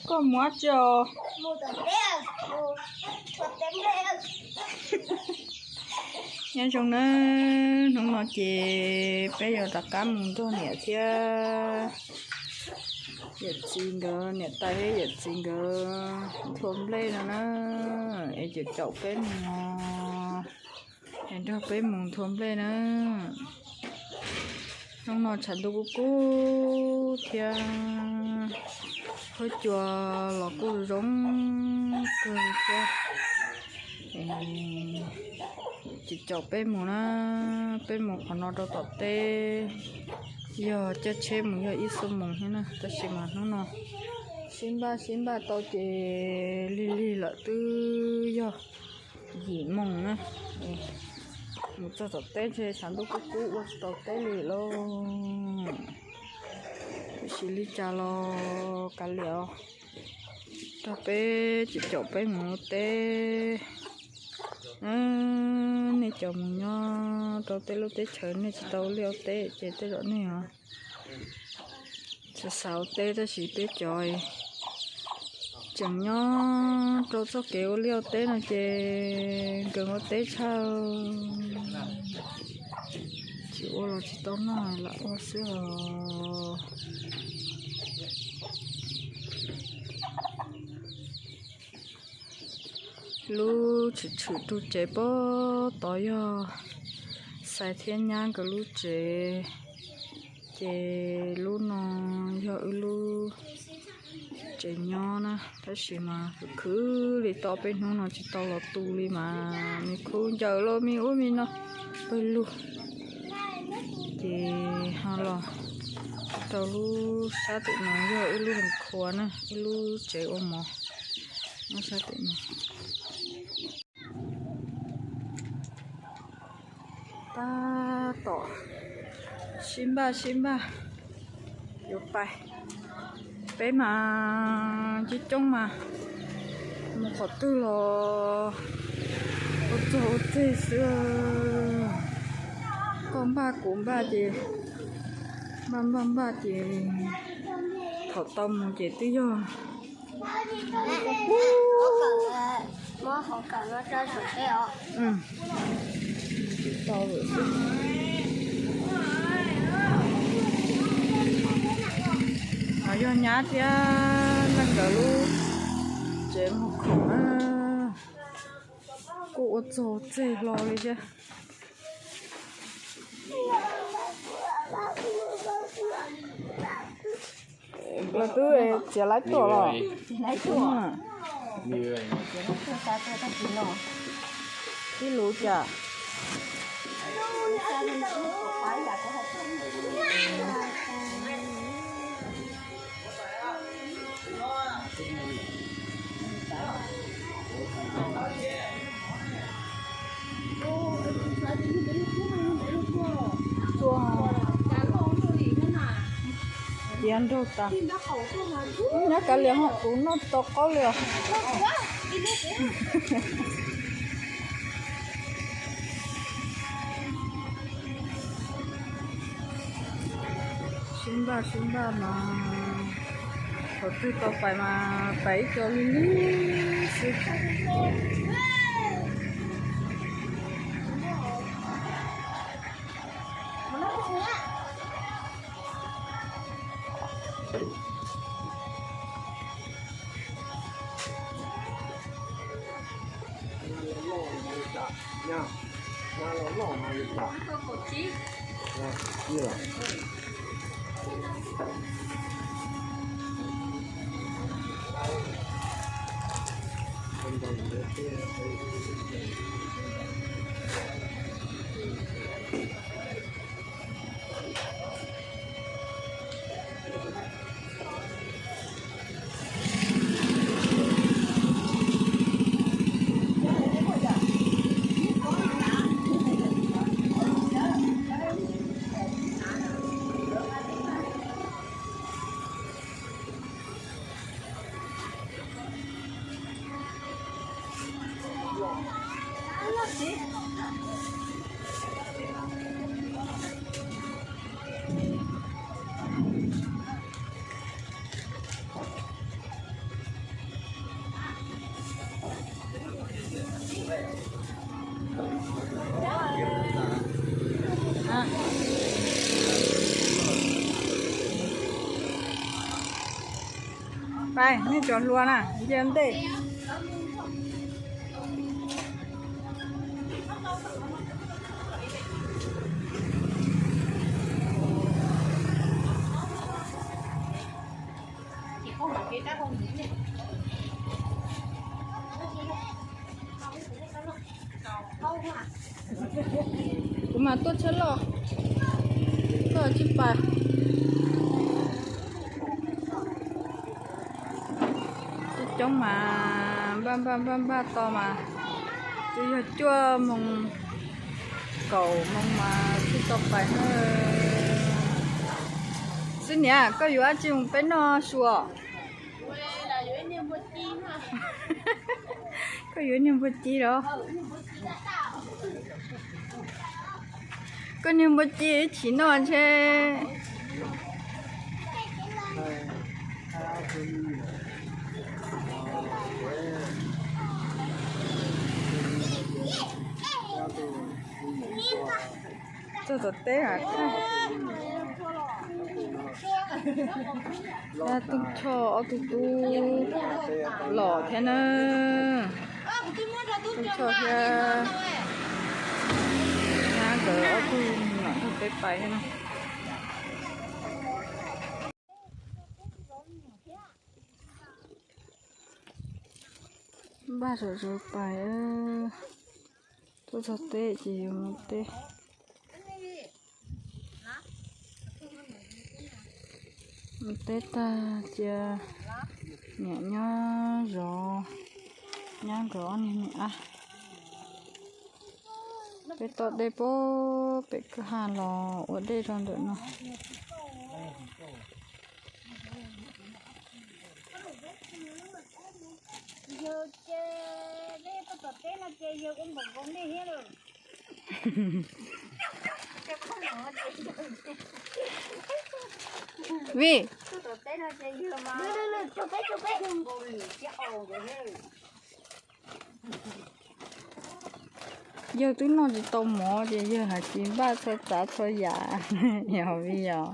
Koj mus dab tsi os? Nyob zoo nawb, hnub no ces peb yuav rov qab mus nrog niam thiab yawm txiv nkawd, niam tais thiab yawm txiv nkawd nthua nplej no na, es caum caum peb mus, es nrog peb mus nthua nplej na. Hnub no tshav ntuj kub kub thiab, huab cua los kuj zoo kawg thiab. Ces caum peb mus na, peb mus qhov no rau tom teb, yog caij tsheb mus yog ib xuab moos thiab na, tab sis mas hnub no sib npaj sib npaj tau ces lig lig lawm twb yog yim moos na. Mus txog tom teb ntshe tshav ntuj kub kub ua tsis tau teb li lauj. Tiam sis li cas los kav liam os, rau peb caum caum peb mus ua teb. Nej cov mus nyob rau tej lub teb chaws nej tsis tau ua liaj ua teb ces tej zaum nej os xav xav ua teb, tab sis peb cov tseem nyob rau txoj kev ua liaj ua teb no ces nkees ua teb tshaj, tsis ua los tsis tau noj lam ua xwb os. Lub tshwm tshwm rau tsev pem tod yog Xais thiab nyab nkawd lub tsev, ces lub no yog wb lub tsev nyob na, tab sis mas khwv khwv li tau peb hnub no tsis tau los tu li mas me khub ncaws los me ub me no pawg lug. Ces ho los rau lub sab tim no yog wb lub hoo khua na, wb lub tsev ua mov. Lub sab tim no tab tom sib npaj sib npaj yuav pais. Peb mas coob coob mas mus qhov twg los ua txog ua txeg xwb. Koj npaj kuv npaj ces npaj npaj npaj ces thaum tau mus ces twb yog yog nyab thiab leej nkawd lub tsev muag khoom na, kuj ua txog txeg hlo li thiab. Los twb txiav laib tuaj los? Tib lub cas? Tiav nraug tas. Nyob kav liam ho kuv noj tsis tau qaub li os. Sib npaj sib npaj mas thaum twg tau pais mas pais ib co li li xwb. Pais, nej cov hluas na, nce ntej. Kuv mas tuaj tsheb loj, tuaj tsis pais. Coob coob mas npaj npaj npaj npaj to mas twb yog cuaj moos kaum moos mas twb tau pais na. Xib niam, koj yuav dab tsi mus peb noj su? Koj yuav niag npua ci los? Koj niag npua ci ib chim noj ntshe. Tuaj tom teb hais tias Tooj Choj ob tug tub los thiab na. Tooj Choj thiab Nyab nkawd ob tug mam nrog peb pais thiab na. Npaj sawv sawv pais, tuaj txog teb ces yuav mus teb. Mus teb tag cia niam nyob zov nyab nkawd ob niag me ab. Peb toj dej puag pem kwj ha los ua dej rau ntawm no. Vim yawg twb noj tsis tau mov ces yawg hais tsis npaj txhua tsav txhua yam. Yog vim yog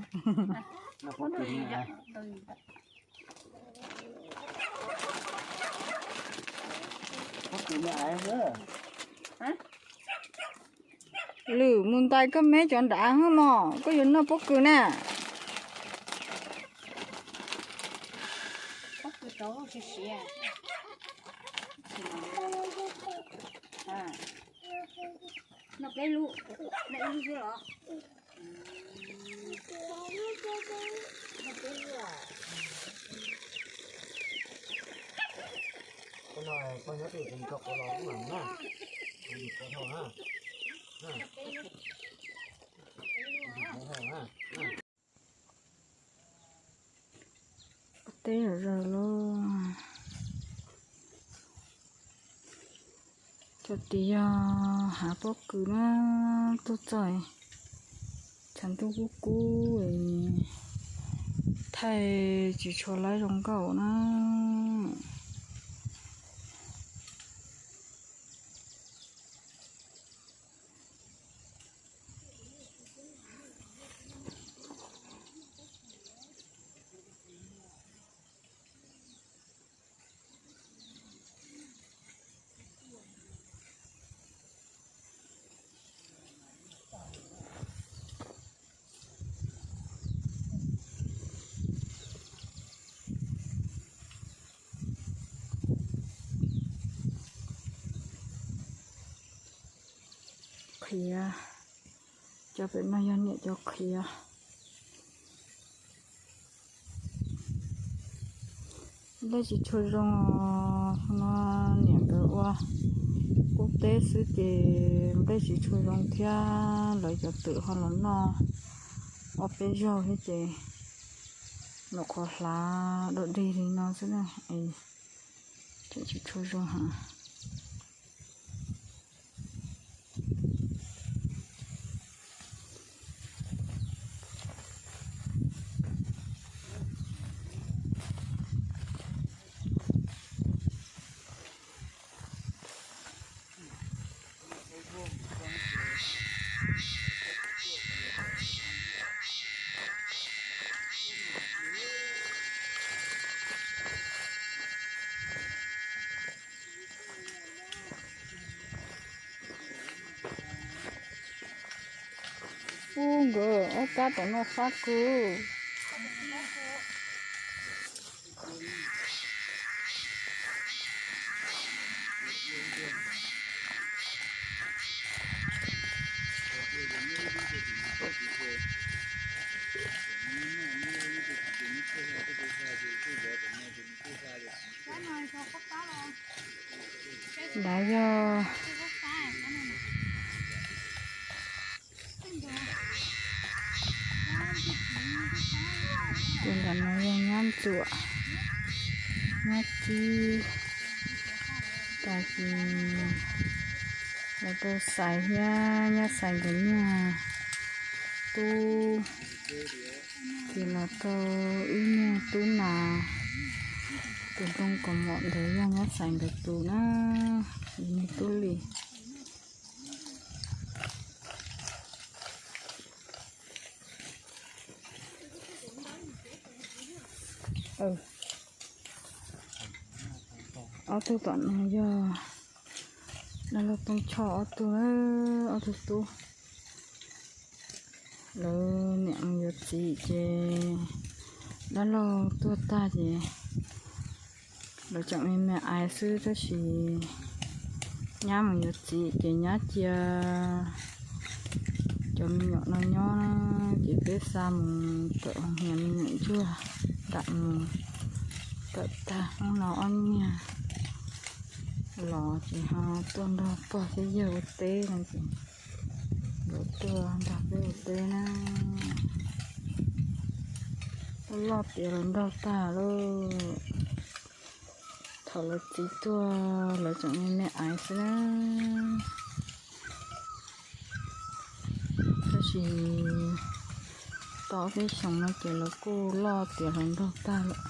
lwm mus ntais koj me cov nrad hwb mog, koj yuav noj pob kws na. Teb zom zaws lauj. Cov tid yog hav pob kws na, tuaj txog tshav ntuj kub kub, thaij tsis tshua laib zoo nkauj na. Qhiav, cov pem no yog niam cov qhiav. Nplej tsis tshua zoo no, niam nkawd ua qub teb xwb ces nplej tsis tshua zoo thiab lawv cov twm ho los noj ob peb zaug thiab ces los qhuav hlav dog dig li no xwb na, es tsis tshua zoo heev. Ub, nkawd ob kab tom no fab kawg. Nrad yog, tus nram no yog nyab ntxuam, nyab cib, tas sis los rau Xais thiab, nyab Xais nkawd niag tub, ces los rau ib niag tub nas, tus nplooj kaus mom ntawd yog nyab Xais nkawd tus na, niag tub li. Ob tug tom no yog dab laug Tooj Choj ob tug, ob tug tub. Lawv niam mus yuav txiv ces dab laug tuag tag ces lawv tseem me me aiv xwb, tab sis nyab mus yuav txiv ces nyab cia cov me nyuam no nyob, ces peb xa mus tawm hniav me nyuam ntsuag nram mus tawm tag hnub no ob niag los ces ho tuaj nrog pog thiab yawg ua teb no ces lawv tuaj nrog peb ua teb na. Loj tiav los nrog tag lauj. Thaum lawv txiv tuag lawv tseem me me aiv xwb na. Tab sis tau ob peb xyoos no ces lawv kuj loj tiav los nrog tag lawm.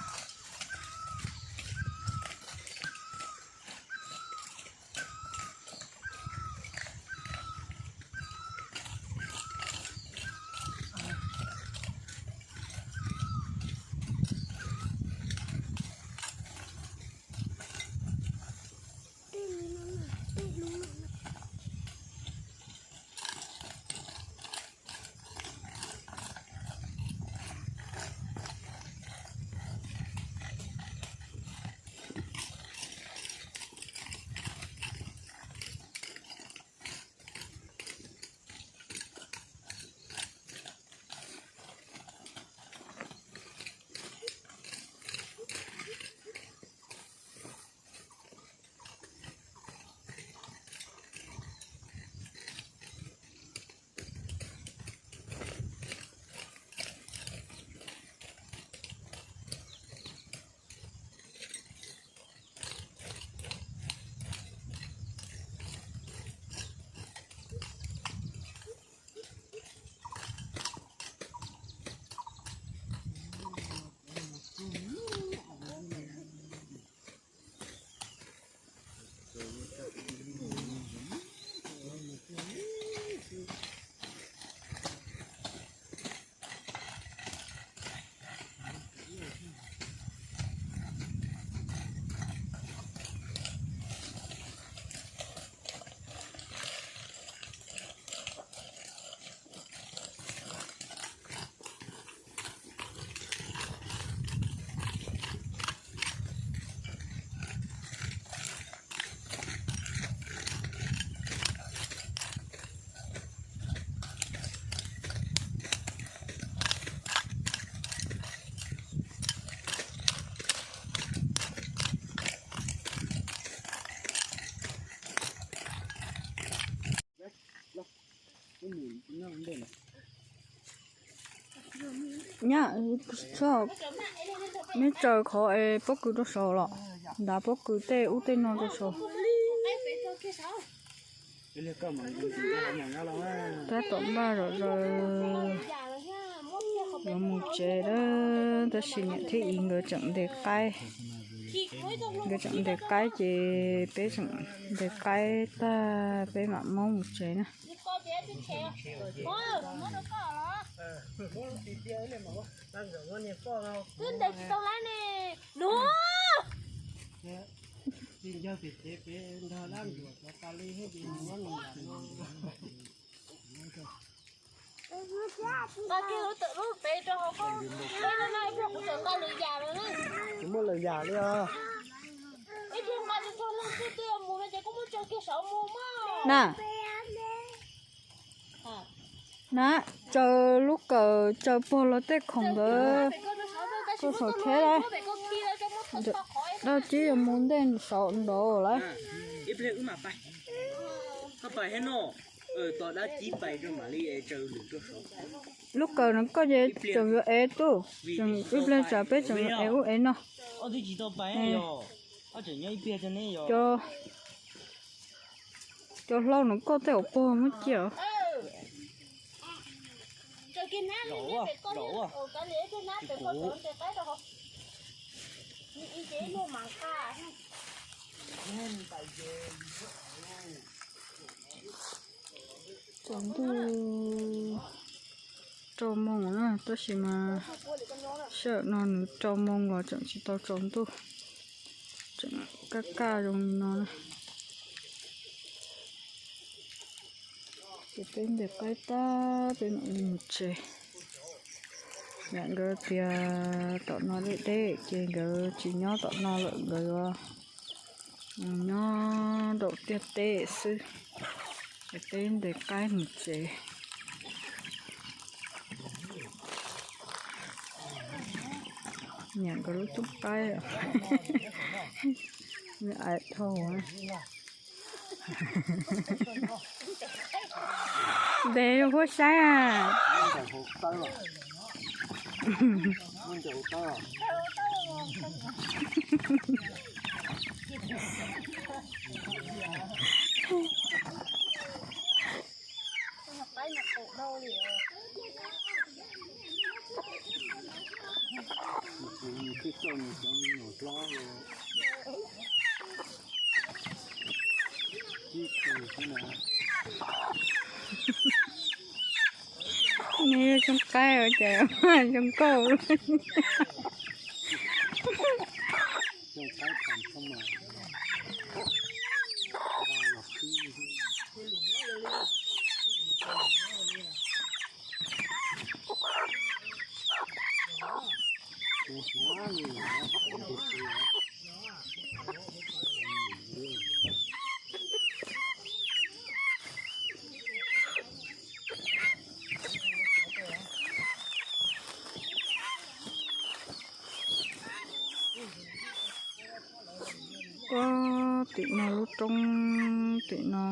Nyab, neb tsaws qhov es pob kws rau saud los, ntav pob kws tej ub tej no rau saud. Tab tom npaj zom zaws yuav mus tsev lawm, tab sis niam thiab txiv nkawd tseem ntes qaib, nkawd tseem ntes qaib ces peb tseem ntes qaib tag peb mam muab mus tsev na. Twb ntes tsis tau lawm ne. Nuav. Tsis muaj lwm yam li os. Na, na, tsaws lub kawm tsaws pog los tej khoom nkawd tuaj saum tsheb lawm. Dab Tsib yuav mus ntej saum nraud lawm. Lub kawm no koj ces tseem yuav ev tuaj, ib pliag tsam peb tseem yuav ev ub ev no. Cov hlau no koj tej hauv paug muab cia os. Tsaus ntuj rau moos na, tab sis mas sij hawm no nws rau moos los tseem tsis tau tsaus ntuj, tseem kaj kaj zoo li no na. Ces peb ntes qaib tag peb mam li mus tsev. Yam nkawd tias tom no deb deb ces nkawd tsis nyob tom no lawm, nkawd yuav mus nyob nraum tiaj teb xwb. Ces peb ntes qaib mus tsev. Niam nkawd lub tub qaib, me ais dhau. Ntes huab saib a. Nws zoo qaib ua cas zoo nkauj. Puag tim no lub roob tim no,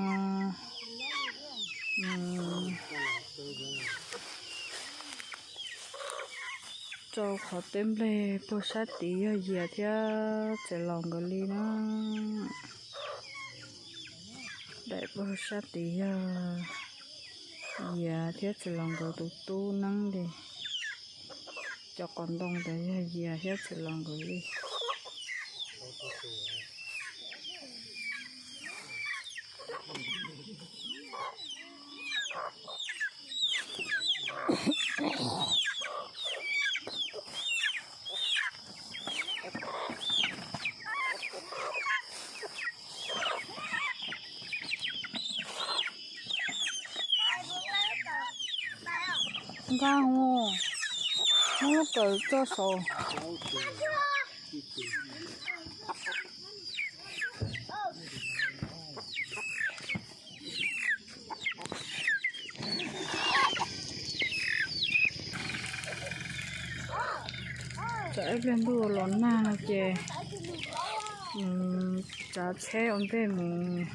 rau qhov teb nplej puag sab tid yog Yias thiab Txiv Laus nkawd li na. Daim puag sab tid yog Yias thiab Txiv Laus nkawd tus tub neeb li. Cov qos ntoo ntawd yog Yias thiab Txiv Laus nkawd li. Nqa, muab lub kawm tso saud. Tsam ib pliag ntuj los nag no ces tsav tsheb ua ntej mus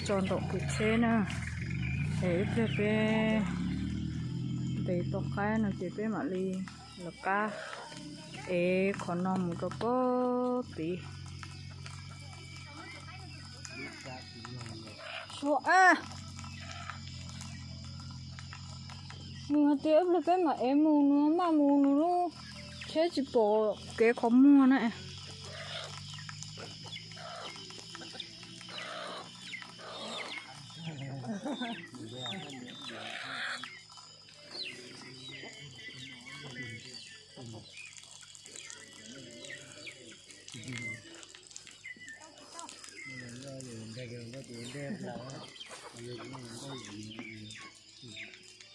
tso nraum kwv tsheb na. Es ib pliag peb ntes tau qaib no ces peb mam li lawv qab ev qhov no mus rau puag tid. Suav a, nws hais tias ib pliag peb mam ev mus, nws maj mus nws lub tsheb tsis pom kev qhov muag na.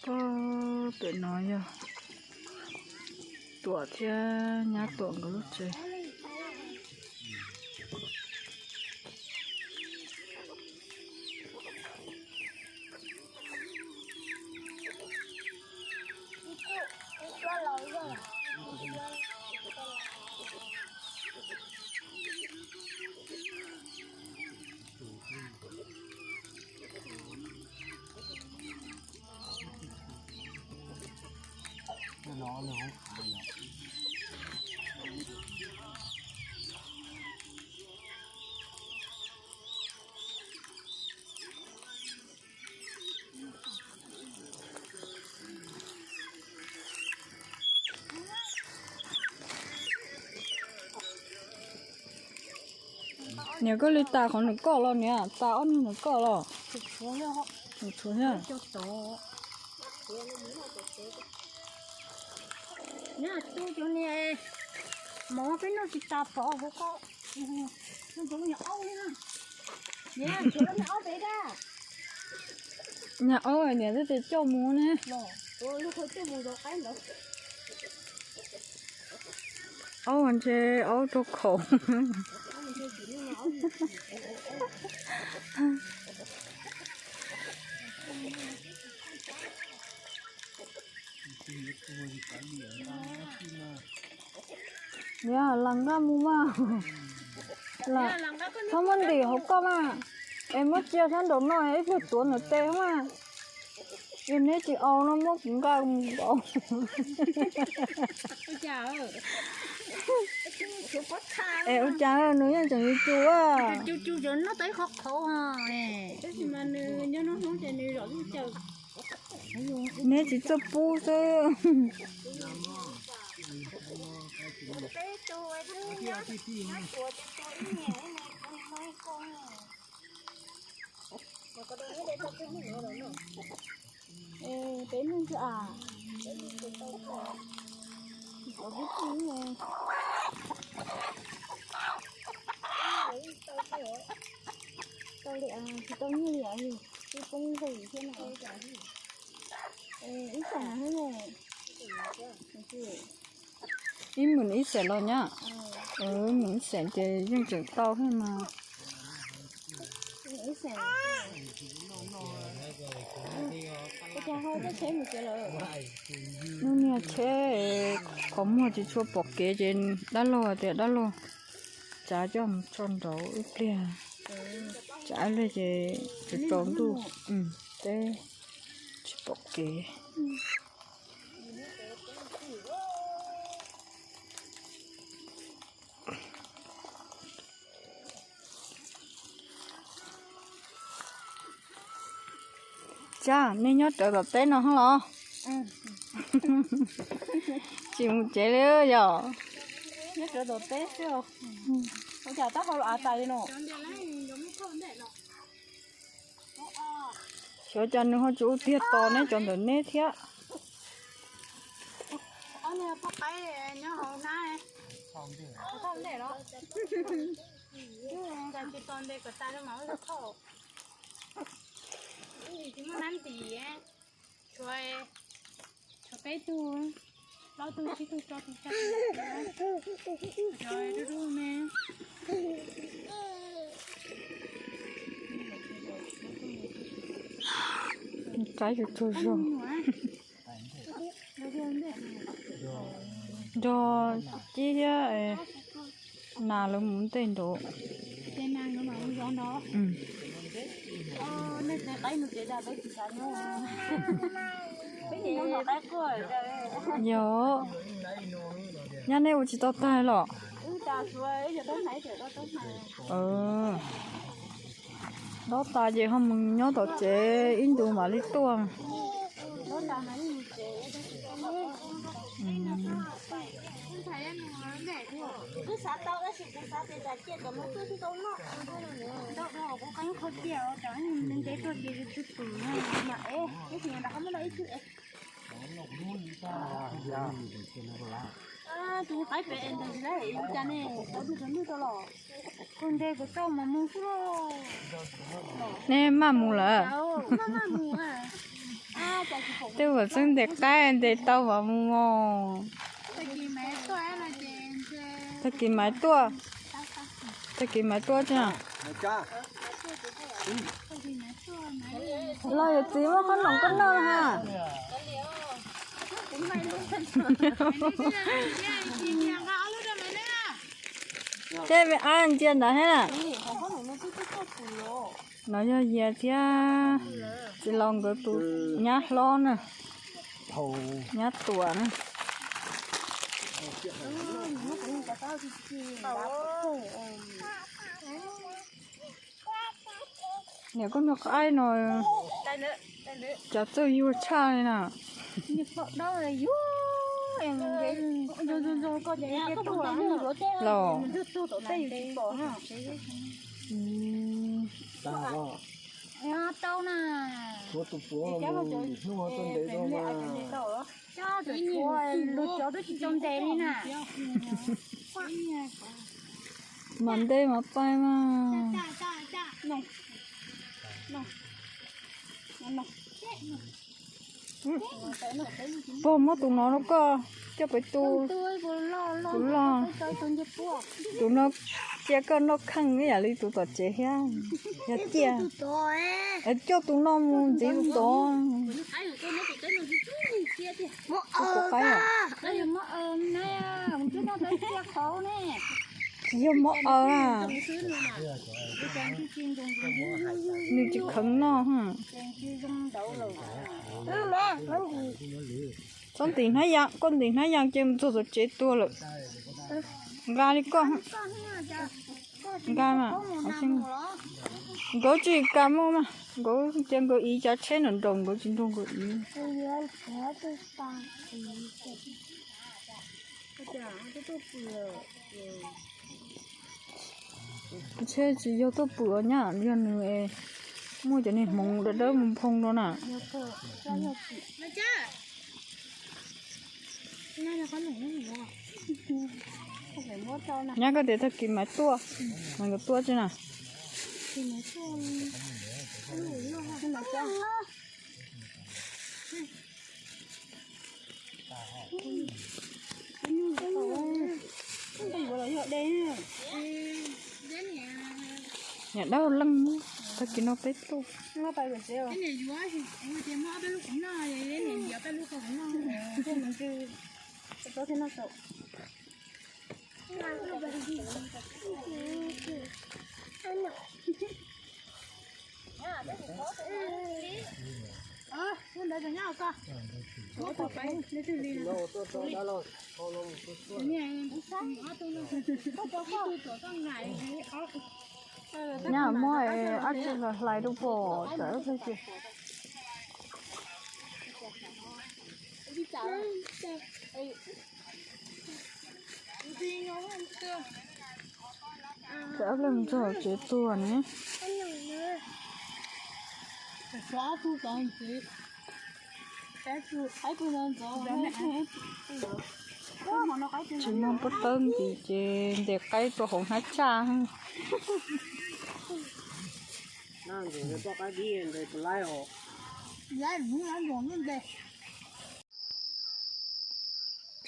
Koj No yog Tuam thiab nyab Tuam nkawd lub tsev. Niam, koj li tas qhov nws koj los niam, tas ob niag nws koj los? Nws tshuav thiab. Mov peb noj tsis tas pov hauv ko. Nyab aub niam twb tias coj mus ne. Aub ntshe aub rau khaum. Yog las nqaj mus mas, txhob muab ntim hauv koj mas, es muab cia sab nraum no ib pliag tuav ntawm tes mas. Yog neb tsis au no muab kuv nqa mus nkaus. Es ua cas nws yeej tseem yuav cus a? Neb tsis txawj pub xwb. Peb nug a, tsis tau nyiaj li, twb poob nqis thiab no. Ib xeem no, ib hmos ib xeem los nyab. Ib hmos ib xeem ces yeej tseem tau thiab mas. Hnub niag tsheb qhov muag tsis tshua pom kev ces dab laug hais tias dab laug tsav coj mus tso nraud ib pliag, tsav ib pliag ces tsaus ntuj, teb tsis pom kev. Cas nej nyob rawv tom teb no hos los? Tsis mus tsev li yog? Nyob rawv tom teb xwb. Ua cas taub hau av tas li no? Xyov cas nws ho tsis ua tiag tos neb cov ntawm neb thiab. Tshuav peb tug, plaub tug tsib tug rau tug rau, rau dub dub me. Qaib tsuag tsuag zog. Nrog Cib thiab Nas lawv mus ntej nraud. Yog, nyab nej ua tsis tau tag los? Dob tas ces ho mus nyob tom tsev ib ntus mam li tuaj. Tus qaib pem ntawd cas ne, tau tus tsav ntuj tau los, kawg nte kom tau mas mus xwb lauj. Nej maj mus lawm. Maj maj mus. Tej uas txeeb ntes qaib ntes tau vam mus mos. Tag kis maiv tuaj, tag kis maiv tuaj tsi. Los yawm txiv muab qhob noom koj noj ha. Tej me ab ntsia ntawd thiab na. No yog Yias thiab txiv laus nkawd tus nyab hlob na, nyab tuam na. Niam koj nrog qaib no, cas txawj yuag tshaj li na. Los, tau na, hnub tuaj ntev tau mas. Cov luag cov twb tsis tau ntes li na. Mas ntes mas pais mas. Pog, muab tus no rau koj coj pem tu. Tus loj, tus no cia koj noj kheej ib yam li tus tom tsev thiab. Yog ciaj, coj tus no mus ntxiv tus tod. Tsis yog mob aws na. Nws tsis kheev noj. Txhob ntim hnab yas, koj ntim hnab yas ces mus txog tom tsev tuag lawm. Nqa li koj. Nqa mas, nkawd tsis kam muaj mas, nkawd cia nkawd iv cov tsheb nraum nraum, nkawd tsis nrog nkawd iv. Ntshe tsis yog tuaj pw os nyab, yog nws es muaj cov niag hmoov dawb dawb mus nphoo rau na. Nyab, koj tias tag kis mas tuaj, mas nkawd tuaj tsi na. Niam dab leej, tag kis no peb tuaj. Nyab muab ob tsi los hlais rau pom tawm plag tsi. Tawm plag mus txog tsev tuag ne. Tsis muaj pob tawb nti ces ntes qaib rau hauv hnab tsaj.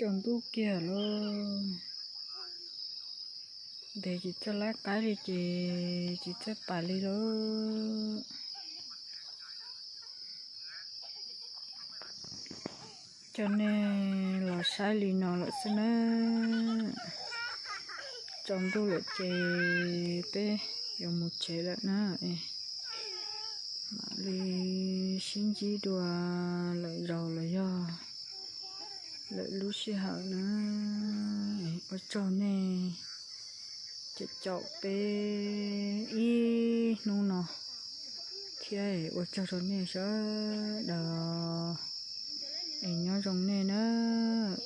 Tsaus ntuj kiag lauj, ntes tsis txawj laib qaib li ces tsis txawj pais li lauj. Coj nej los saib li no lawm xwb nawb. Tsaus ntuj lawm ces peb yuav mus tsev lawm na. Mam li sib ntsib dua lwm zaus los yog lwm lub sij hawm na. Ua tsaug nej caum peb ib hnub no thiab ua tsaug rau nej sawv daws es nyob zoo nej nawb.